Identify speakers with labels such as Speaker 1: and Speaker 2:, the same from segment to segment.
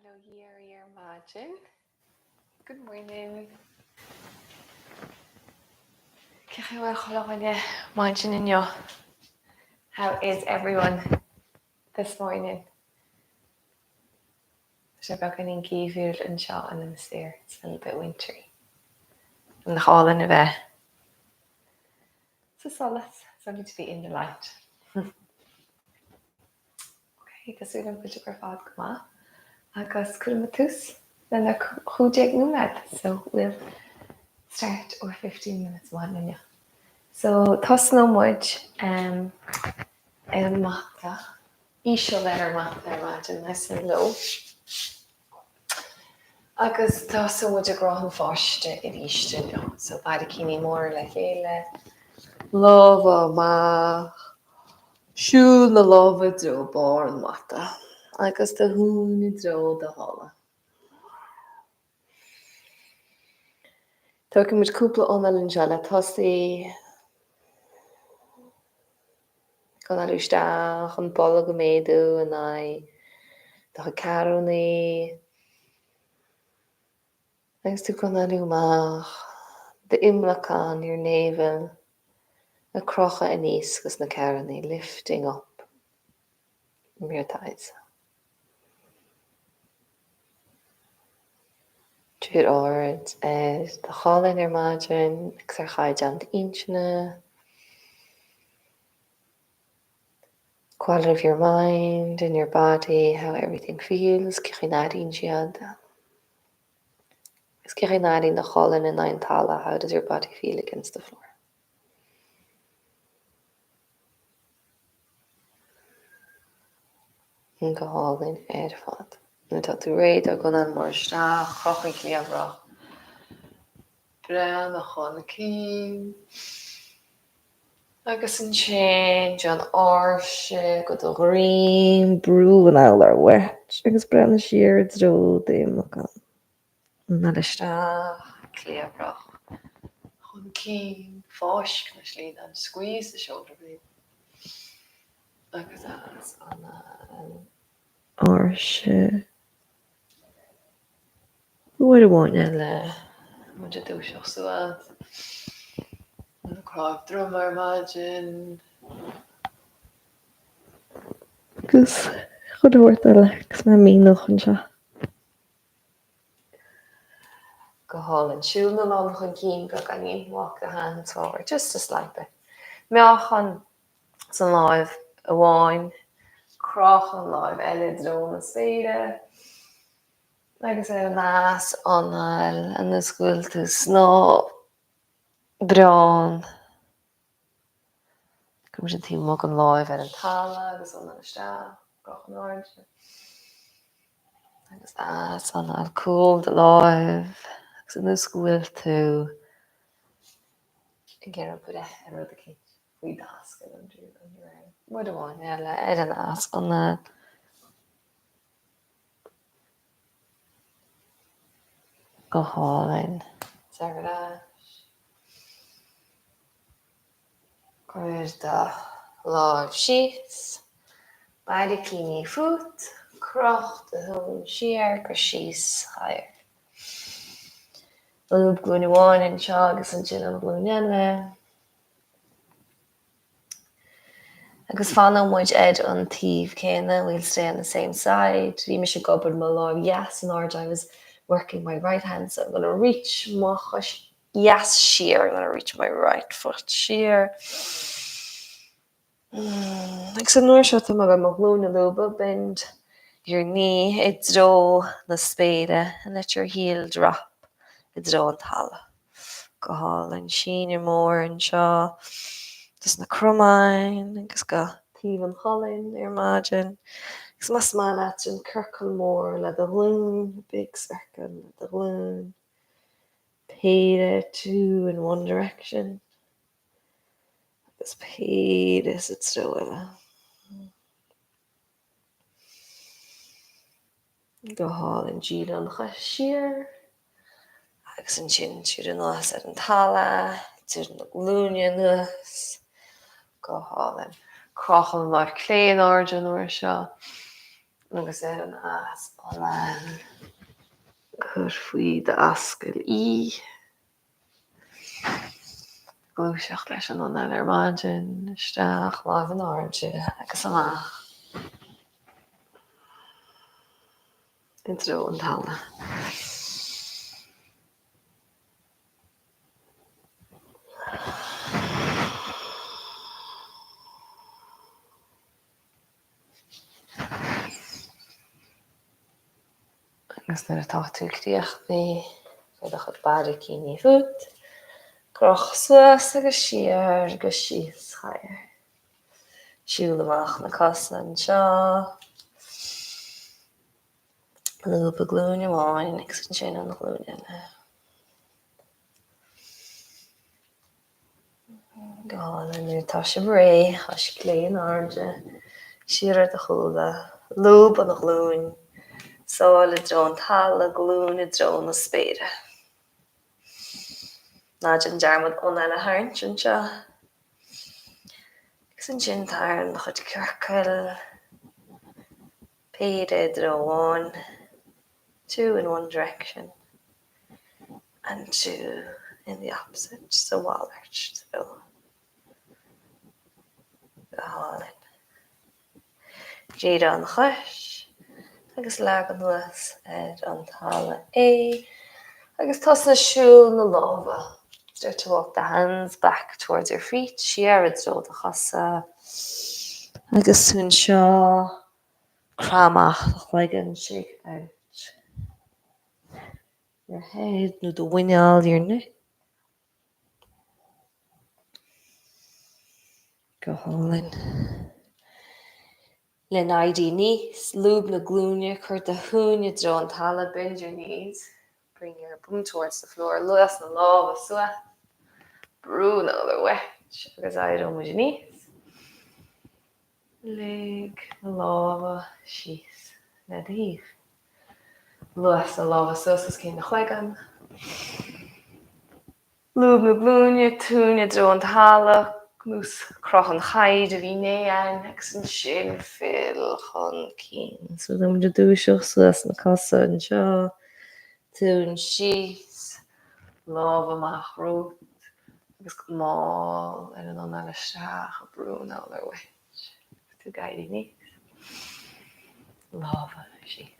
Speaker 1: Bail ó Dhia oraibh ar maidin. Good morning. Cén chaoi a bhfuil chuile dhuine maidin inniu? How is everyone this morning? Tá sé beagáinín geimhriúil anseo in Inis Oírr. It's a little bit wintry. Nach álainn a bheith sa solas. It's lovely to be in the light. Ok, tá súil agam go bhfuil sibh ar fad go maith agus cuirfidh muid tús lenár 15 nóiméad. So we'll start our 15 minutes maidin inniu. So tosnóidh muid um, ar an mata, íseal ar an mata ar maidin, nice and low. Agus tosóidh muid i gcruth an pháiste arís inniu. So barraicíní móra le chéile, lámha amach, siúl na lámha i dtreo barr an mhata agus do thóin i dtreo do shála. Tógfaidh muid cúpla anáil anseo le tosaí. Ag análú isteach, an bolg ag méadú in aghaidh do chuid ceathrúnaí. Agus tú ag análú amach, d'imleacán, your navel, ag crochadh aníos go sna ceathrúnaí, lifting up your thighs. Tabhair aird ar do cholainn ar maidin agus ar chaighdeán d'intinne. Quality of your mind and your body, how everything feels, cén chaoi a n-airíonn siad. Agus cén chaoi a n-airíonn do cholainn in aghaidh an talaimh, how does your body feel against the floor. Go hálainn ar fad. Nuair atá tú réidh, tóg anáil mhór isteach, croch an chliabhrach, breathnaigh chun cinn, agus ansin déan áirse go do dhroim, brú an urlár uait agus breathnaigh siar i dtreo d'imleacán. Anáil isteach, cliabhrach chun cinn, fáisc na sliannáin, squeeze the shoulder blades, agus as anáil, áirse. Uair amháin eile, muid ag dúiseacht suas, na cnámha droma ar maidin. Agus chuile shórt eile, agus mé ag míniú anseo. Go hálainn. Siúl na lámha chun cinn beagáinín, walk the hands forward just a slight bit. Meáchan san láimh amháin, croch an láimh eile i dtreo na spéire agus ar an easanáil ionas go bhfuil tú snámh bréan. Cuir muid an taobh amuigh den láimh ar an talamh agus anáil isteach, croch in airde. Agus easanáil cúl do láimh agus ionas go bhfuil tú ag iarraidh breith ar rud eicínt faoi d'ascaill under your arm. Uair amháin eile ar an easanáil. Go hálainn. Ar ais. Cuir do láimh síos. Barraicíní fút. Croch do thóin siar go síos higher. Lúb glúin amháin anseo agus ansin an ghlúin eile. Agus fanfaidh muid ar an taobh céanna, we'll stay on the same side. Bhí mise ag obair mo láimh dheas in airde, I was working my right hand, so I'm gonna reach mo chois dheas siar, I'm gonna reach my right foot siar. Agus an uair seo tá mé ag dul mo ghlúin a lúbadh, bend your knee i dtreo na spéire and let your heel drop i dtreo an talaimh. Go hálainn. Síneadh mór anseo dos na cromáin agus go taobh an cholainn ar maidin. Agus más maith leat déan ciorcal mór le do ghlúin, big circle le do ghlúin. Péire, two in one direction agus péire sa treo eile. Go hálainn. Díol an chois siar agus ansin siar anuas ar an talamh, tabhair na glúine anuas. Go hálainn. Croch an láimh clé in airde an uair seo. Agus ar an as-anáil, cuir faoi d'ascaill í. Gluaiseacht leis an anáil ar maidin, isteach, lámh in airde agus amach i dtreo an talaimh. Agus nuair atá tú críochnaithe, cuir do chuid barraicíní fút, croch suas agus siar go síoschathaoir. Siúl amach na cosa anseo, lúb glúin amháin agus ansin an ghlúin eile. Go hálainn, nuair atá sibh réidh, cois chlé in airde, siar ar do chúla, lúb an ghlúin, sáil i dtreo an talaimh, glúin i dtreo na spéire. Ná déan dearmad anáil a tharraingt anseo. Agus ansin tarraing do chuid ciorcail, péire i dtreo amháin, two in one direction. and two in the opposite, sa mhalairt treo. Go hálainn. Éirigh an chois agus leag anuas ar an talamh é agus tosnaigh ag siúl na lámha. Start to walk the hands back towards your feet, siar i dtreo do chosa agus tú anseo, croith amach do chloigeann, shake out. Your head nó do mhuineál, your neck. Go hálainn. Le n-éirí aníos, lúb na glúine, cuir do thúin i dtreo an talaimh, bend your knees, bring your bum towards the floor, luas na lámha suas, brú an urlár uait agus éireoidh muid aníos. Lig na lámha síos le do thaobh. Luas na lámha suas os cionn do chloigeann. Lúb na glúine, tóin i dtreo an talaimh, nós cruth an chaid a bhí inné againn agus ansin fill chun cinn. So tá muid ag dúiseacht suas na cosa anseo, tóin síos, lámha amach romhat agus go mall ar an anáil isteach, brú an urlár uait. Agus tú ag éirí aníos. Lámha síos.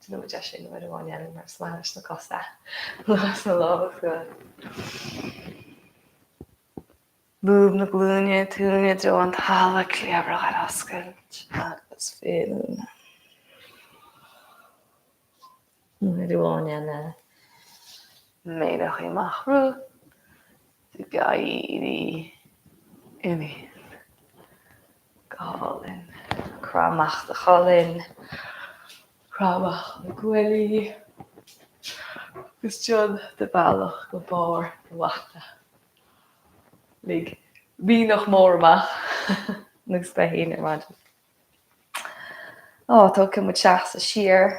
Speaker 1: Déanfaidh muid é sin uair amháin eile mar is maith leis na cosa. Luas na lámha suas. Lúb na glúine, tóin i dtreo an talaimh, cliabhrach ar oscailt agus fill. Uair amháin eile, méaracha amach romhat, ag éirí aníos. Go hálainn. Croith amach do cholainn, croith amach na guaillí agus déan do bhealach go barr do mhata. Lig mianach mór amach agus beidh féin ar maidin. Ó, tógfaidh muid seasamh siar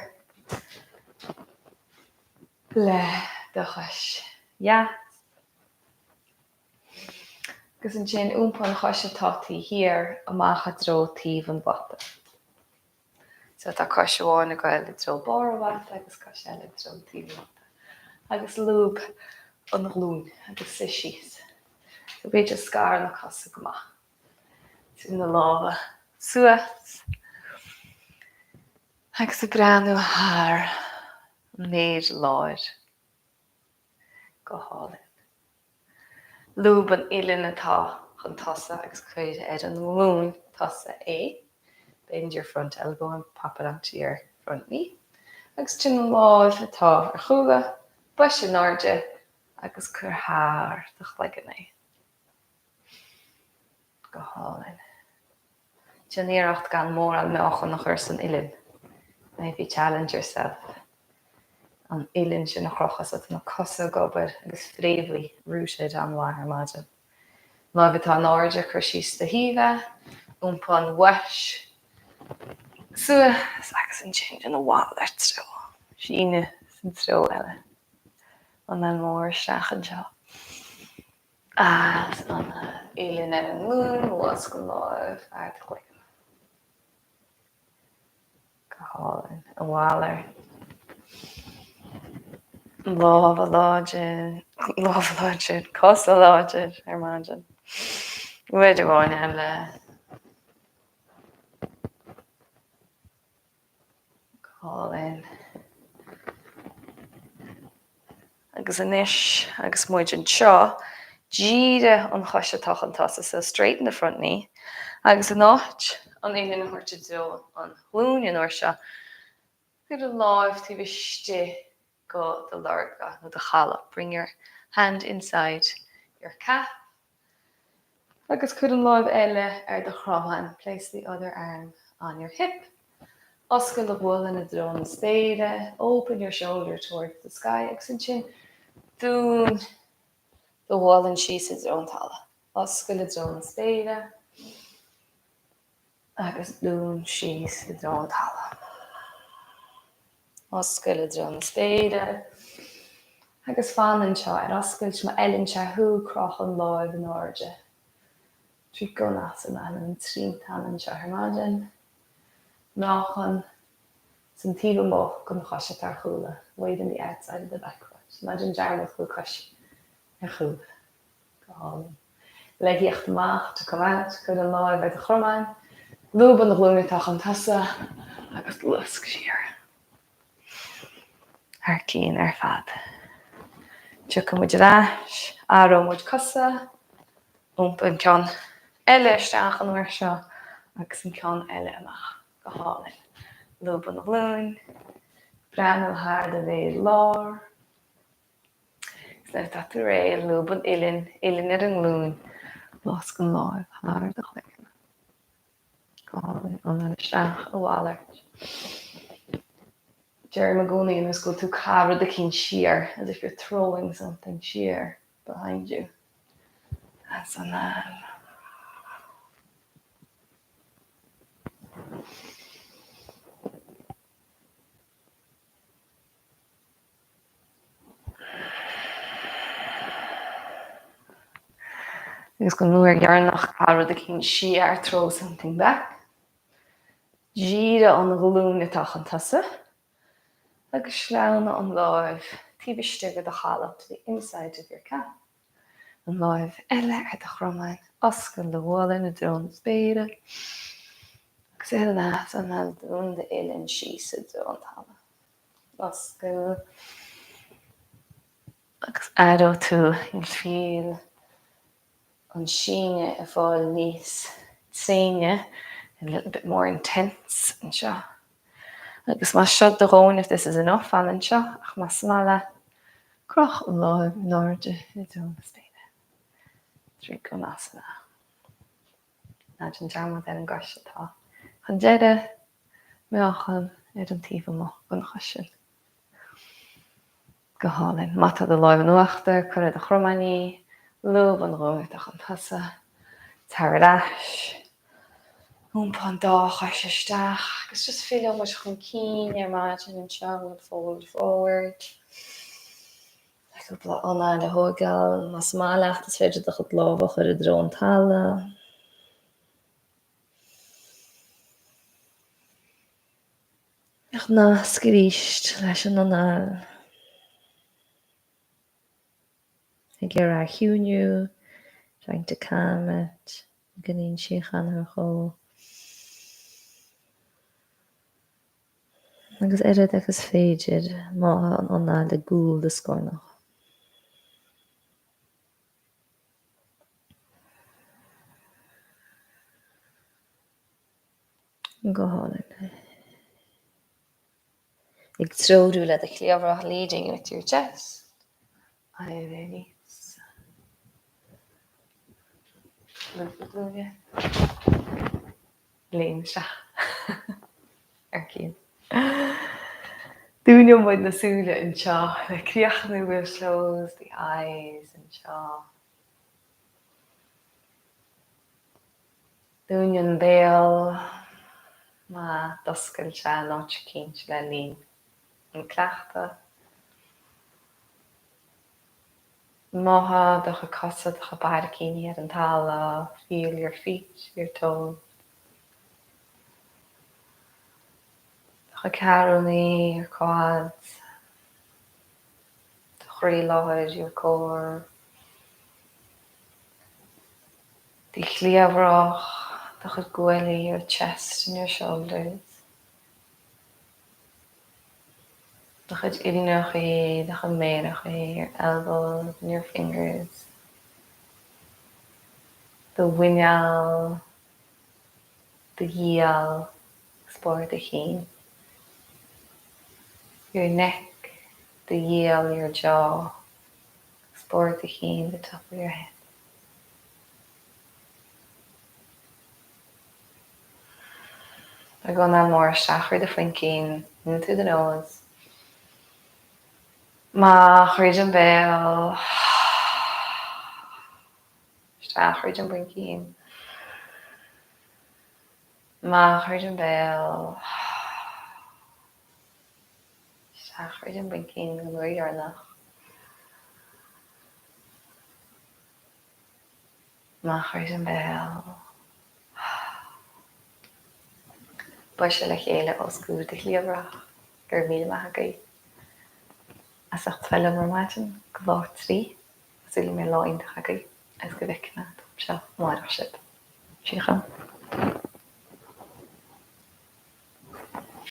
Speaker 1: le do chois dheas. Agus ansin iompaigh an chois atá taobh thiar amach i dtreo taobh an mhata. So tá cois amháin ag goil i dtreo barr an mhata agus cois eile i dtreo taobh an mhata. Agus lúb an ghlúin agus suigh síos. So b'fhéidir scar na cosa go maith. Téann na lámha suas agus ag breathnú thar an méar láir. Go hálainn. Lúb an uillinn atá chun tosaigh agus cuir ar an nglúin tosaigh é. Bend your front elbow and pop it onto your front knee. Agus téann an lámh atá ar chúla, bois in airde agus cuir thar do chloigeann é. Go hálainn. Déan iarracht gan mórán meáchan a chur san uillinn. Maybe challenge yourself an uillinn sin a chrochadh so tá na cosa ag obair agus fréamhaithe, rooted, an-mhaith ar maidin. Láimh atá in airde, cuir síos do thaobh é, iompaigh an bhois suas agus ansin déan a mhalairt treo, síneadh san treo eile. Anáil mhór isteach anseo. As anáil, uillinn ar an nglúin, luasc an láimh thar do chloigeann. Go hálainn. A mhalairt. Lámha láidir, lámha láidir, cosa láidir ar maidin. Uair amháin eile. Go hálainn. Agus anois, agus muid anseo, dírigh an chois atá chun tosaigh, so straighten the front knee, agus in áit an uillinn a thabhairt i dtreo an ghlúin an uair seo, cuir an láimh taobh istigh go do lorga nó do chalp, bring your hand inside your calf, Agus cuir an láimh eile ar do chromán, place the other arm on your hip. Oscail do ghualainn i dtreo na spéire, open your shoulder towards the sky, agus ansin dún do ghualainn síos i dtreo an talaimh. Oscail i dtreo na spéire agus dún síos i dtreo an talaimh. Oscail i dtreo na spéire agus fan anseo ar oscailt. Má fheileann sé thú, croch an láimh in airde. Trikonasana, nó an triantán anseo ar maidin. Meáchan san taobh amuigh den chois atá ar chúl, weight on the outside of the back foot. Ná déan dearmad go bhfuil cois ar chúl. Go hálainn. Le theacht amach, to come out, cuir an láimh ar do chromán, lúb an ghlúin atá chun tosaigh agus luasc siar. Thar cionn ar fad. Tiocfaidh muid ar ais, athróidh muid cosa, iompaigh an ceann eile isteach an uair seo agus an ceann eile amach. Go hálainn. Lúb an ghlúin, breathnú thar do mhéar láir. Agus nuair atá tú réidh, lúb an uillinn, uillinn ar an nglúin, luasc an láimh thar do chloigeann. Go hálainn, anáil isteach, a mhalairt. Deirim i gcónaí ar nós go bhfuil tú ag caitheamh rud eicínt siar, as if you're throwing something siar behind you. As anáil. Agus don uair dheireanach, caith rud eicínt siar, throw something back. Dírigh an ghlúin atá chun tosaigh agus sleamhnaigh an láimh taobh istigh de do chalp, to the inside of your calf. An láimh eile ar do chromán, oscail do ghualainn i dtreo na spéire agus anáil, dún d'uillinn síos i dtreo an talaimh. Oscail agus aireoidh tú, you'll feel, an síneadh ag fáil níos tréine, a little bit more intense anseo. Agus más seo do dhóthain, if this is enough, fan anseo, ach más maith leat, croch an láimh in airde i dtreo na spéire. Trikonasana. Ná déan dearmad ar an gcois atá chun deiridh, meáchan ar an taobh amuigh den chois sin. Go hálainn. Má tá do láimh in uachtar, cuir ar do chromán í, lúb an ghlúin atá chun tosaigh, tar ar ais, iompaigh an dá chois isteach agus just filleoidh muid chun cinn ar maidin anseo, we'll fold forward. Le cúpla anáil a thóigeáil, más maith leat, is féidir do chuid lámha a chur i dtreo an talaimh. Ach nasc arís leis an anáil. Ag iarraidh a chiúiniú, trying to calm it, beagáinín síochána a chruthú. Agus oiread agus is féidir, mothaigh an anáil i gcúl do scornach. Go hálainn. Ag treorú le do chliabhrach, leading with your chest. Éirigh aníos. Lúb na glúine. Léim isteach ar cinn. Dúnfaidh muid na súile anseo le críochnú we'll close the eyes anseo. Dún an béal má d'oscail sé in áit eicínt le linn an cleachtadh. Mothaigh do chuid cosa, do chuid barraicíní ar an talamh, feel your feet, your toes. Do chuid ceathrúnaí, your quads, do chroílár, your core, do chliabhrach, do chuid guaillí, your chest and your shoulders, do chuid uillinneachaí, do chuid méarachaí, your elbows and your fingers, do mhuineál, do ghiall agus barr do chinn, your neck, do ghiall, your jaw agus barr do chinn, the top of your head. Lig anáil mhór isteach thríd do phuincín, in through the nose. Amach thríd an béal. Isteach thríd an bpuincín. Amach thríd an béal. Isteach thríd an bpuincín don uair dheireanach. Amach thríd an béal. Bosa le chéile os comhair do chliabhrach. Go raibh míle maith agaibh as ucht bheith liom ar maidin go lá 3. Tá súil agam go mbeidh lá iontach agaibh agus go bhfeicfidh mé anseo amárach sibh. Síocháin.